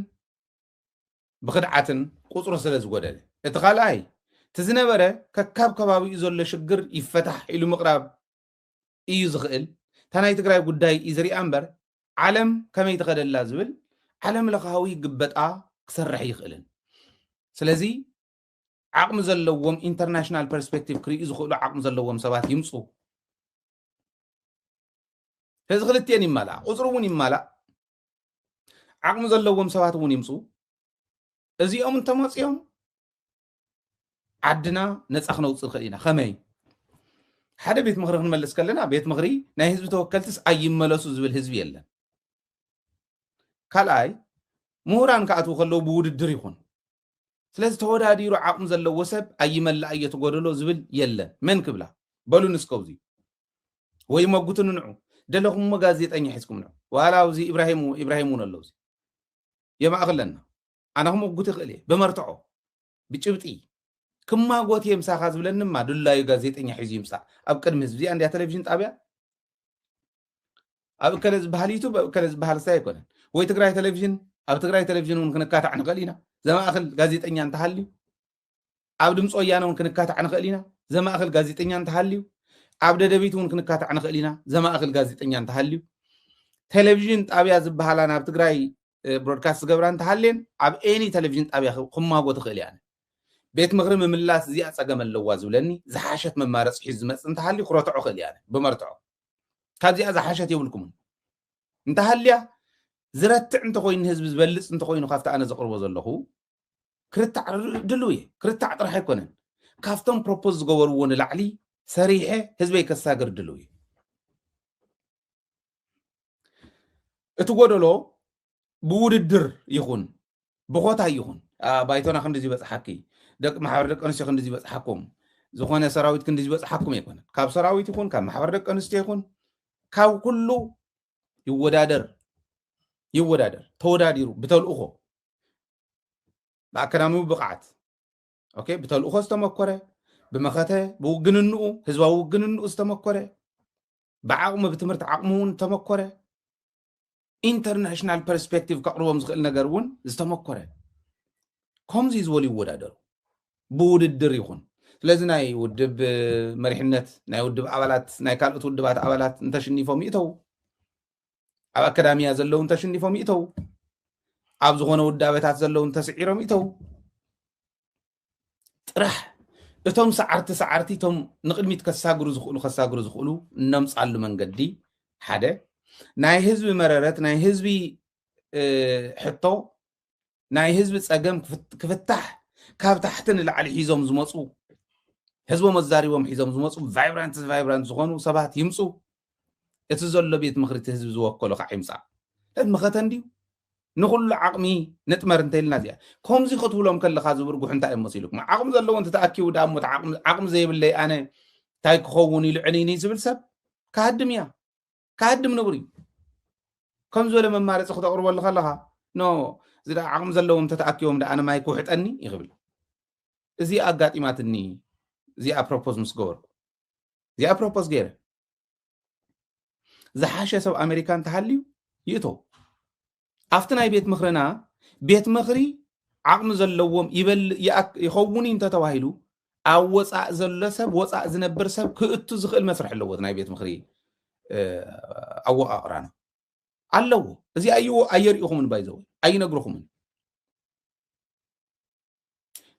ብክድዓትን ቁፅሩ ስለ ዝጎደለ፣ እቲ ካልኣይ እቲ ዝነበረ ከካብ ከባቢኡ ዘሎ ሽግር ይፈታሕ ኢሉ ምቕራብ እዩ ዝኽእል። እታ ናይ ትግራይ ጉዳይ እዩ ዝሪኣ እምበር ዓለም ከመይ ትኸደላ ዝብል ዓለም ለኻዊ ግበጣ ክሰርሕ ይኽእልን። ስለዚ ዓቕሚ ዘለዎም ኢንተርናሽናል ፐርስፔክቲቭ ክርእዩ ዝኽእሉ ዓቕሚ ዘለዎም ሰባት ይምፁ። ሕዚ ክልቲኤን ይማላእ፣ ቁፅሪ እውን ይማላእ፣ ዓቕሚ ዘለዎም ሰባት እውን ይምፁ። እዚኦም እንተመፅኦም ዓድና ነፃ ክነውፅእ ንኽእል ኢና። ከመይ? ሓደ ቤት ምኽሪ ክንመልስ ከለና ቤት ምኽሪ ናይ ህዝቢ ተወከልትስ ኣይመለሱ ዝብል ህዝቢ የለን። ካልኣይ ምሁራን ክኣትዉ ከለዉ ብውድድር ይኹን። ስለዚ ተወዳዲሩ ዓቕሚ ዘለዎ ሰብ ኣይመላእ እየ ትጎደሎ ዝብል የለን። መን ክብላ? በሉ ንስከውዚ ወይ መጉትኒ ንዑ ደለኹምሞ ጋዜጠኛ ሒዝኩም ንዑ ዋላ ኣብዚ ኢብራሂም ኢብራሂም እውን ኣለውዚ የማእኽለና ኣነ ክመጉት ይኽእል እየ ብመርትዖ ብጭብጢ ክማጎት እየ ምሳኻ ዝብለኒ ድማ ድላዩ ጋዜጠኛ ሒዙ ይምፃእ ኣብ ቅድሚ ህዝቢ እዚኣ እንዲያ ቴሌቪዥን ጣብያ ኣብ እከለ ዝበሃል ዩቱብ ኣብ እከለ ዝበሃል ስታይ ኣይኮነን ወይ ትግራይ ቴሌቪዥን ኣብ ትግራይ ቴሌቪዥን እውን ክንካታዕ ንኽእል ኢና ዘማእኽል ጋዜጠኛ እንተሃልዩ ኣብ ድምፂ ወያነ እውን ክንካታዕ ንኽእል ኢና ዘማእኽል ጋዜጠኛ እንተሃልዩ ኣብ ደደቢት እውን ክንካታዕ ንኽእል ኢና ዘማእኽል ጋዜጠኛ እንተሃልዩ ቴሌቪዥን ጣብያ ዝበሃላ ናብ ትግራይ ብሮድካስት ዝገብራ እንተሃልየን ኣብ ኤኒ ቴሌቪዥን ጣብያ ክማጎ ትኽእል እያ ቤት ምኽሪ ምምላስ እዚኣ ፀገም ኣለዋ ዝብለኒ ዝሓሸት መማረፂ ሒዙ ዝመፅእ እንተሃልዩ ክረትዖ ክእል እያ ብመርትዖ ካብዚኣ ዝሓሸት የብልኩምን እንተሃልያ ዝረትዕ እንተኮይኑ ህዝቢ ዝበልፅ እንተኮይኑ ካብቲ ኣነ ዘቅርቦ ዘለኹ ክርታዕ ድልው እየ ክርታዕ ጥራሕ ኣይኮነን ካብቶም ፕሮፖዝ ዝገበርዎ ንላዕሊ ሰሪሐ ህዝበይ ከሳግር ድልው እየ እቲ ጎደሎ ብውድድር ይኹን ብኾታ ይኹን፣ ኣ፣ ባይቶና ክንዲ ዝበፅሓኪ፣ ደቂ ማሕበር ደቂ ኣንስትዮ ክንዲ ዝበፅሓኩም፣ ዝኾነ ሰራዊት ክንዲ ዝበፅሓኩም ኣይኮነን። ካብ ሰራዊት ይኹን ካብ ማሕበር ደቂ ኣንስትዮ ይኹን ካብ ኩሉ ይወዳደር፣ ይወዳደር፣ ተወዳዲሩ ብተልእኾ፣ ብኣካዳሚዊ ብቕዓት፣ ኦኬ፣ ብተልእኾ ዝተመኮረ፣ ብመኸተ፣ ብውግንንኡ፣ ህዝባዊ ውግንንኡ ዝተመኮረ፣ ብዓቕሙ፣ ብትምህርቲ ዓቕሙ እውን ዝተመኮረ፣ ኢንተርናሽናል ፐርስፔክቲቭ ከቕርቦም ዝኽእል ነገር እውን ዝተመኮረ፣ ከምዚ ዝበሉ ይወዳደሩ። ብውድድር ይኹን። ስለዚ ናይ ውድብ መሪሕነት፣ ናይ ውድብ ኣባላት፣ ናይ ካልኦት ውድባት ኣባላት እንተሽኒፎም ይእተው። ኣብ ኣካዳሚያ ዘለዉ እንተሽኒፎም ይእተው። ኣብ ዝኾነ ውዳበታት ዘለዉ እንተስዒሮም ይእተው። ጥራሕ እቶም ሰዓርቲ ሰዓርቲ፣ እቶም ንቕድሚት ከሳግሩ ዝኽእሉ ከሳግሩ ዝኽእሉ እነምፃሉ መንገዲ ሓደ፣ ናይ ህዝቢ መረረት፣ ናይ ህዝቢ፣ እ፣ ሕቶ፣ ናይ ህዝቢ ፀገም ክፍት-፣ ክፍታሕ ካብ ታሕቲ ንላዕሊ ሒዞም ዝመፁ፣ ህዝቦም ኣዛሪቦም ሒዞም ዝመፁ ቫይብራንት ቫይብራንት ዝኾኑ ሰባት ይምፁ። እቲ ዘሎ ቤት ምኽሪ እቲ ህዝቢ ዝወከሎ ከዓ ይምፃእ። መኸተ እንድዩ። ንኹሉ ዓቕሚ ንጥመር እንተኢልና እዚኣ። ከምዚ ክትብሎም ከለኻ ዝብርጉሑ እንታይ እዮም መሲሉኩም? ዓቕሚ ዘለዎ እንተተኣኪቡ ደኣ እሞ እቲ ዓቕሚ፣ ዓቕሚ ዘይብለይ ኣነ እንታይ ክኸውን ኢሉ ዕንይንይ ዝብል ሰብ ክሃድም እያ። ክሃድም ንቡር እዩ። ከም ዝበለ መማረፂ ክተቕርበሉ ከለኻ፣ ኖ፣ እዚ ደኣ ዓቕሚ ዘለዎም እንተተኣኪቦም ደኣ ኣነ ማይ ክውሕጠኒ ይኽብል። እዚ ኣጋጢማትኒ፣ እዚኣ ፕሮፖዝ ምስ ገበርኩ። እዚኣ ፕሮፖዝ ገይረ። ዝሓሸ ሰብ ኣሜሪካ እንተሃልዩ ይእቶ። ኣብቲ ናይ ቤት ምኽርና፣ ቤት ምኽሪ ዓቕሚ ዘለዎም ይበል-፣ ይኣክ-፣ ይኸውን እዩ እንተተባሂሉ፣ ኣብ ወፃእ ዘሎ ሰብ፣ ወፃእ ዝነብር ሰብ ክእቱ ዝኽእል መስርሕ ኣለዎ። እቲ ናይ ቤት ምኽሪ፣ እ፣ ኣወቓቕራና ኣለዎ። እዚ ኣዩ-፣ ኣየርእኹምን ባይዘው ኣይነግርኹምን።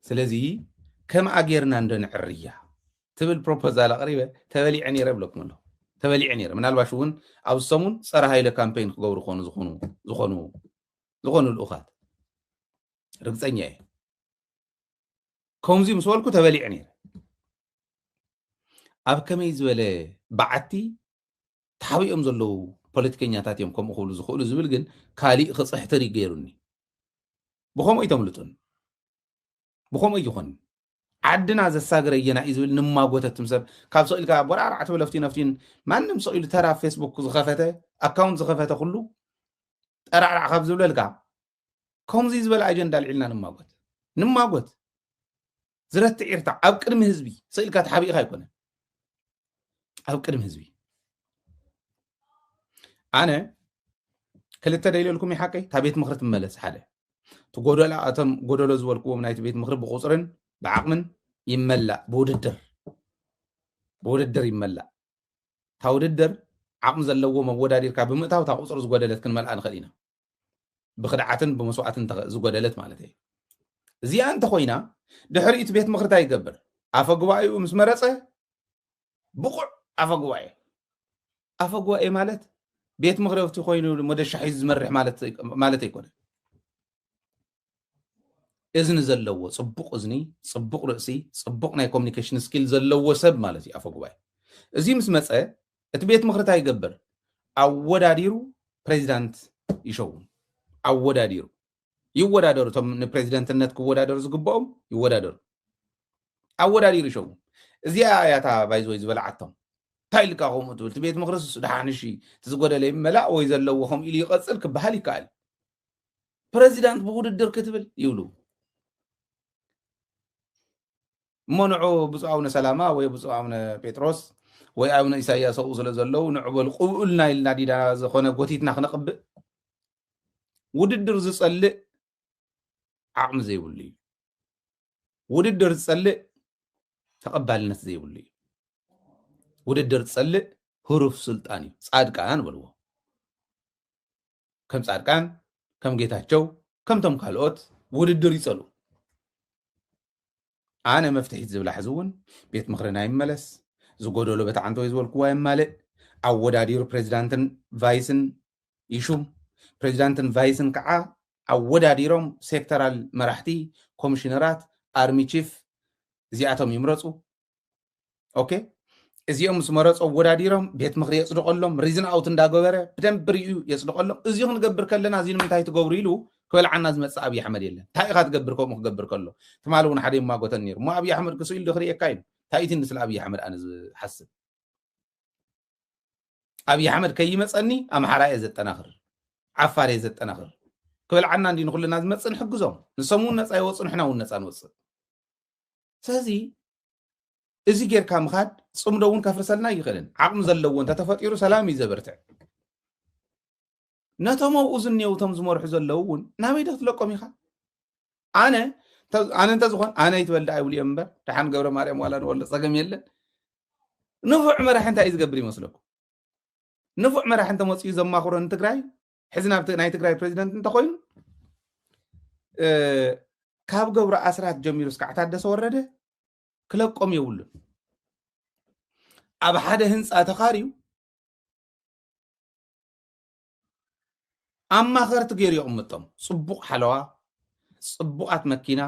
ስለዚ ከምኣ ጌርና እንዶ ንዕርያ ትብል ፕሮፖዛል ኣቕሪበ፣ ተበሊዐ ነይረ እብለኩም ኣለኹ። ተበሊዐ ነይረ። ምናልባሽ እውን ኣብዚ ሰሙን ጸረ ሃይለ ካምፔን ክገብሩ ክኾኑ ዝኾኑ፣ ዝኾኑ፣ ዝኾኑ ልኡኻት ርግጸኛ እየ። ከምዚ ምስ በልኩ ተበሊዐ ነይረ። ኣብ ከመይ ዝበለ በዓቲ ተሓቢኦም ዘለዉ ፖለቲከኛታት እዮም ከምኡ ክብሉ ዝኽእሉ ዝብል ግን ካሊእ ክፅሕትር ይገይሩኒ። ብኸምኡ ኣይተምልጡን። ብኸምኡ ኣይኾን። ዓድና ዘሳግር ኣየና እዩ ዝብል ንማጎተትም ሰብ ካብ ስቕ ኢልካ ቦራዕራዕ ትብል ኣፍቲን ኣፍቲን ማንም ስቕ ኢሉ ተራ ፌስቡክ ዝኸፈተ ኣካውንት ዝኸፈተ ኩሉ ጠራዕራዕ ካብ ዝብለልካ ከምዚ ዝበለ ኣጀንዳ ኣልዒልና ንማጎት። ንማጎት። ዝረትዕ ይርታዕ ኣብ ቅድሚ ህዝቢ ስቕ ኢልካ ተሓቢእካ ኣይኮነን። ኣብ ቅድሚ ህዝቢ። ኣነ ክልተ ደልየልኩም ይሓቀይ፣ እታ ቤት ምኽሪ ትመለስ ሓደ። እቲ ጎደሎ፣ እቶም ጎደሎ ዝበልክዎም ናይቲ ቤት ምኽሪ ብቁፅርን ብዓቕምን ይመላእ፣ ብውድድር፣ ብውድድር ይመላእ። እታ ውድድር ዓቕሚ ዘለዎም ኣወዳዲርካ ብምእታው እታ ቁፅሪ ዝጎደለት ክንመልኣ ንኽእል ኢና። ብኽድዓትን ብመስዋእትን እንተ-፣ ዝጎደለት ማለት እዩ። እዚኣ እንተኾይና ድሕሪ እቲ ቤት ምኽሪ እንታይ ይገብር? ኣፈ ጉባኤኡ ምስ መረፀ ብቑዕ ኣፈ ጉባኤ። ኣፈ ጉባኤ ማለት ቤት ምኽሪ ኣብቲ ኮይኑ መደሻ ሒዙ ዝመርሕ ማለት፣ ማለት ኣይኮነን። እዝኒ ዘለዎ፣ ጽቡቕ እዝኒ፣ ጽቡቕ ርእሲ፣ ጽቡቕ ናይ ኮሚኒኬሽን ስኪል ዘለዎ ሰብ ማለት እዩ ኣፈ ጉባኤ። እዚ ምስ መጸ እቲ ቤት ምኽሪ እንታይ ይገብር? ኣወዳዲሩ ፕሬዚዳንት ይሸውም። ኣወዳዲሩ ይወዳደሩ። እቶም ንፕሬዚደንትነት ክወዳደሩ ዝግብኦም ይወዳደሩ። ኣወዳዲሩ ይሸውም። እዚኣ እያ እታ ባይዘወይ ዝበልዓቶም። እንታይ ኢልካ ከምኡ ትብል? እቲ ቤት ምኽርስ ደሓን እሺ፣ እቲ ዝጎደለ ይመላእ ወይ ዘለዎ ከምኡ ኢሉ ይቐጽል ክበሃል ይከኣል። ፕሬዚዳንት ብውድድር ክትብል ይብሉ። እሞ ንዑ ብፁዕ ኣቡነ ሰላማ ወይ ብፁዕ ኣቡነ ጴጥሮስ ወይ ኣቡነ ኢሳያስ ኣብኡ ስለ ዘለዉ ንዑ በሉ ቅብኡልና ኢልና ዲና ዝኾነ ጎቲትና ክነቕብእ? ውድድር ዝጸልእ ዓቕሚ ዘይብሉ እዩ። ውድድር ዝጸልእ ተቐባልነት ዘይብሉ እዩ። ውድድር ዝጸልእ ህሩፍ ስልጣን እዩ። ጻድቃን በልዎ። ከም ጻድቃን፣ ከም ጌታቸው፣ ከምቶም ካልኦት ውድድር ይጸልኡ። ኣነ መፍትሒት ዝብላ ሕዚ እውን ቤት ምኽርና ይመለስ፣ ዝጎደሎ በታዕንተ ወይ ዝበልክዋ ይማልእ፣ ኣወዳዲሩ ፕሬዚዳንትን ቫይስን ይሹም፣ ፕሬዚዳንትን ቫይስን ከዓ ኣወዳዲሮም ሴክተራል መራሕቲ፣ ኮሚሽነራት፣ ኣርሚ ቺፍ እዚኣቶም ይምረፁ። ኦኬ፣ እዚኦም ምስ መረፁ ኣወዳዲሮም ቤት ምኽሪ የፅድቐሎም፣ ሪዝን ኣውት እንዳገበረ ብደንብ ሪኡ የፅድቐሎም። እዚ ክንገብር ከለና እዚ ንምንታይ ትገብሩ ኢሉ ክበልዓና ዝመፅእ ኣብይ ኣሕመድ የለን። እንታይ ኢኻ ትገብር ከምኡ ክገብር ከሎ? ትማሊ እውን ሓደ ይማጎተን ነይሩ። እሞ ኣብይ ኣሕመድ ክስኢሉ ዶ ክርእየካ እዩ? እንታይ እቲ ንስለ ኣብይ ኣሕመድ ኣነ ዝሓስብ? ኣብይ ኣሕመድ ከይመፀኒ ኣምሓራ እየ ዘጠናኽር፣ ዓፋር እየ ዘጠናኽር። ክበልዓና እንዲ ንኩልና ዝመፅእ ንሕግዞም። ንሶም እውን ነፃ ይወፁ፣ ንሕና እውን ነፃ ንወፅእ። ስለዚ እዚ ጌርካ ምኻድ ፅምዶ እውን ከፍርሰልና ይኽእልን። ዓቕሚ ዘለዎ እንተተፈጢሩ ሰላም እዩ ዘበርትዕ። ነቶም ኣብኡ ዝኔው እቶም ዝመርሑ ዘለዉ እውን ናበይ ዶ ክትለቆም ኢኻ? ኣነ ኣነ እንተዝኾን ኣነ ይትበል ደኣ ይብሉ እዮም እምበር፣ ደሓን ገብረ ማርያም ዋላ ንወሎ ፀገም የለን። ንፉዕ መራሒ እንታይ እዩ ዝገብር ይመስለኩም? ንፉዕ መራሒ እንተመፅኡ ዘማኽሮ ንትግራይ፣ ሕዚ ናብ ናይ ትግራይ ፕሬዚደንት እንተኮይኑ፣ ካብ ገብሩ ኣስራት ጀሚሩ እስካዕ ታደሰ ወረደ ክለቆም የብሉን። ኣብ ሓደ ህንፃ ተኻርዩ ኣማኸርቲ ገይሩ የቕምጦም። ፅቡቕ ሓለዋ፣ ፅቡቓት መኪና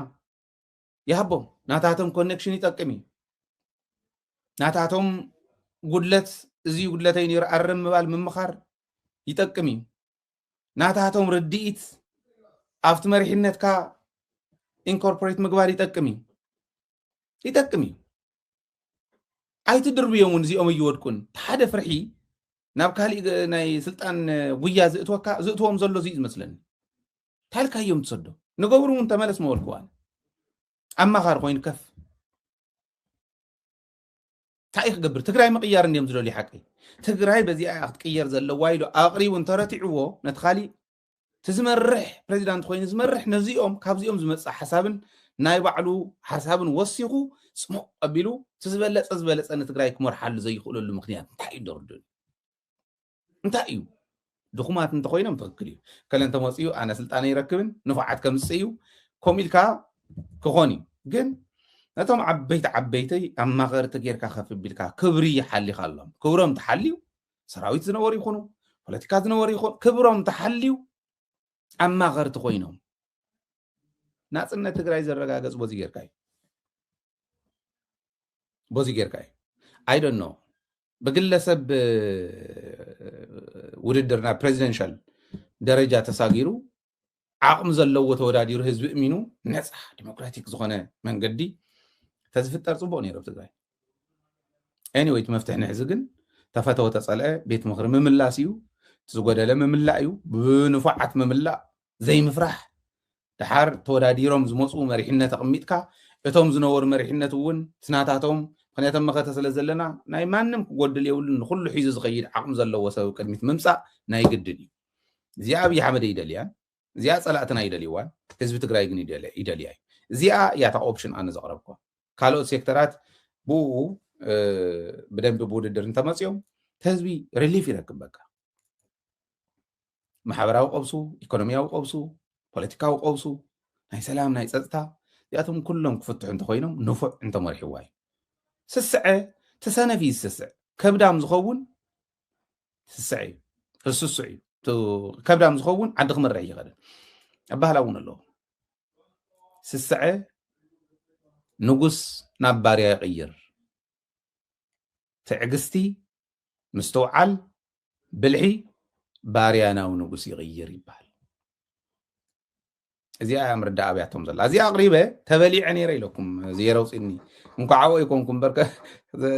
ይሃቦም። ናታቶም ኮኔክሽን ይጠቅም እዩ። ናታቶም ጉድለት፣ እዚ ጉድለተይ ነይሩ ኣርም ምባል ምምኻር ይጠቅም እዩ። ናታቶም ርድኢት ኣብቲ መሪሕነትካ ኢንኮርፖሬት ምግባር ይጠቅም እዩ። ይጠቅም እዩ። ኣይትድርብዮም እውን፣ እዚኦም ኣይወድቁን። ሓደ ፍርሒ ናብ ካሊእ ናይ ስልጣን ጉያ ዝእትወካ፣ ዝእትዎም ዘሎ እዚ እዩ ዝመስለኒ። ታልካ እዮም ትሰዶ። ንገብሩ እውን ተመለስ መበልክዋን ኣማኻሪ ኮይኑ ከፍ እንታይ ክገብር? ትግራይ ምቕያር እንዲዮም ዝደልዩ ሓቂ። ትግራይ በዚኣ እያ ክትቅየር ዘለዋ ኢሉ ኣቕሪቡ እንተረቲዕዎ ነቲ ካሊእ እቲ ዝመርሕ ፕሬዚዳንት ኮይኑ ዝመርሕ ነዚኦም ካብዚኦም ዝመፅእ ሓሳብን ናይ ባዕሉ ሓሳብን ወሲኹ ፅሙቕ ኣቢሉ እቲ ዝበለፀ ዝበለፀ ንትግራይ ክመርሓሉ ዘይኽእለሉ ምክንያት እንታይ እዩ? ዶ ርዱእኒ እንታይ እዩ? ድኹማት እንተኮይኖም ትኽክል እዩ። ከለ እንተመፅኡ ኣነ ስልጣነ ይረክብን ንፉዓት ከምፅእ እዩ። ከምኡ ኢልካ ክኾን እዩ። ግን ነቶም ዓበይቲ ዓበይቲ ኣማኸርቲ ጌርካ ከፍ ቢልካ ክብሪ ሓሊኻሎም። ክብሮም ተሓልዩ ሰራዊት ዝነበሩ ይኹኑ ፖለቲካ ዝነበሩ ይኹኑ ክብሮም ተሓልዩ ኣማኸርቲ ኮይኖም ናፅነት ትግራይ ዘረጋገፅ በዚ ጌርካ እዩ። በዚ ጌርካ እዩ። I don't know ብግለሰብ ውድድር ናብ ፕሬዚደንሻል ደረጃ ተሳጊሩ ዓቕሚ ዘለዎ ተወዳዲሩ ህዝቢ እሚኑ ነፃ ዲሞክራቲክ ዝኾነ መንገዲ ተዝፍጠር ፅቡቅ ነይሩ ኣብ ትግራይ። Anyway እቲ መፍትሒ ንሕዚ ግን ተፈተወ ተፀልአ ቤት ምኽሪ ምምላስ እዩ። እቲ ዝጎደለ ምምላእ እዩ። ብንፉዓት ምምላእ ዘይምፍራሕ። ድሓር ተወዳዲሮም ዝመፁ መሪሕነት ኣቕሚጥካ እቶም ዝነበሩ መሪሕነት እውን ትናታቶም ምክንያቶም መኸተ ስለ ዘለና ናይ ማንም ክጎድል የብሉን። ንኩሉ ሒዙ ዝኸይድ ዓቕሚ ዘለዎ ሰብ ቅድሚት ምምፃእ ናይ ግድን እዩ። እዚኣ ኣብይ ኣሕመድ ይደልያን እዚኣ ፀላእትና ይደልይዋን ህዝቢ ትግራይ ግን ይደልያ እዩ። እዚኣ እያ እታ ኦፕሽን ኣነ ዘቕረብኳ። ካልኦት ሴክተራት ብኡ ብደንቢ ብውድድር እንተመፅኦም ህዝቢ ሪሊፍ ይረክብ። በቃ ማሕበራዊ ቀብሱ፣ ኢኮኖሚያዊ ቀብሱ፣ ፖለቲካዊ ቀብሱ፣ ናይ ሰላም ናይ ፀጥታ እዚኣቶም ኩሎም ክፍትሑ እንተኮይኖም ንፉዕ እንተመሪሕዋ እዩ። ስስዐ ትሰነፍ እዩ ዝስስዕ ከብዳም ዝኸውን ስስዐ እዩ። ስስዕ እዩ። ከብዳም ዝኸውን ዓዲ ክመርሕ ይኸእል ኣባህላ እውን ኣለዎ። ስስዐ ንጉስ ናብ ባርያ ይቕይር። ትዕግስቲ፣ ምስትውዓል፣ ብልሒ ባርያ ናብ ንጉስ ይቕይር ይበሃል። እዚኣ እያ ምርዳእ ኣብያቶም ዘላ። እዚኣ ኣቕሪበ ተበሊዐ ነይረ ኢለኩም ዜሮ ውፅኒ እንኳ ዓቦ ይኮንኩም በርከ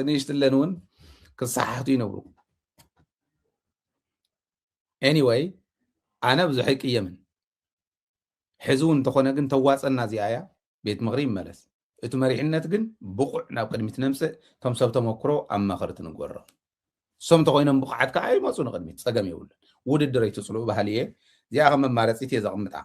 ንእሽትለን እውን ክሰሓሕቱ ይነብሩ። Anyway ኣነ ብዙሕ ኣይቅየምን። ሕዚ እውን እንተኾነ ግን ተዋፀና እዚኣ እያ። ቤት ምኽሪ ይመለስ። እቲ መሪሕነት ግን ብቑዕ ናብ ቅድሚት ነምፅእ። እቶም ሰብ ተመክሮ ኣማኸርቲ ንግበሮም። እሶም እንተኮይኖም ብቑዓት ከዓ ይመፁ ንቅድሚት ፀገም የብሉን። ውድድር ኣይትፅልኡ ባህሊ እየ። እዚኣ ከም መማረፂት እየ ዘቕምጣ።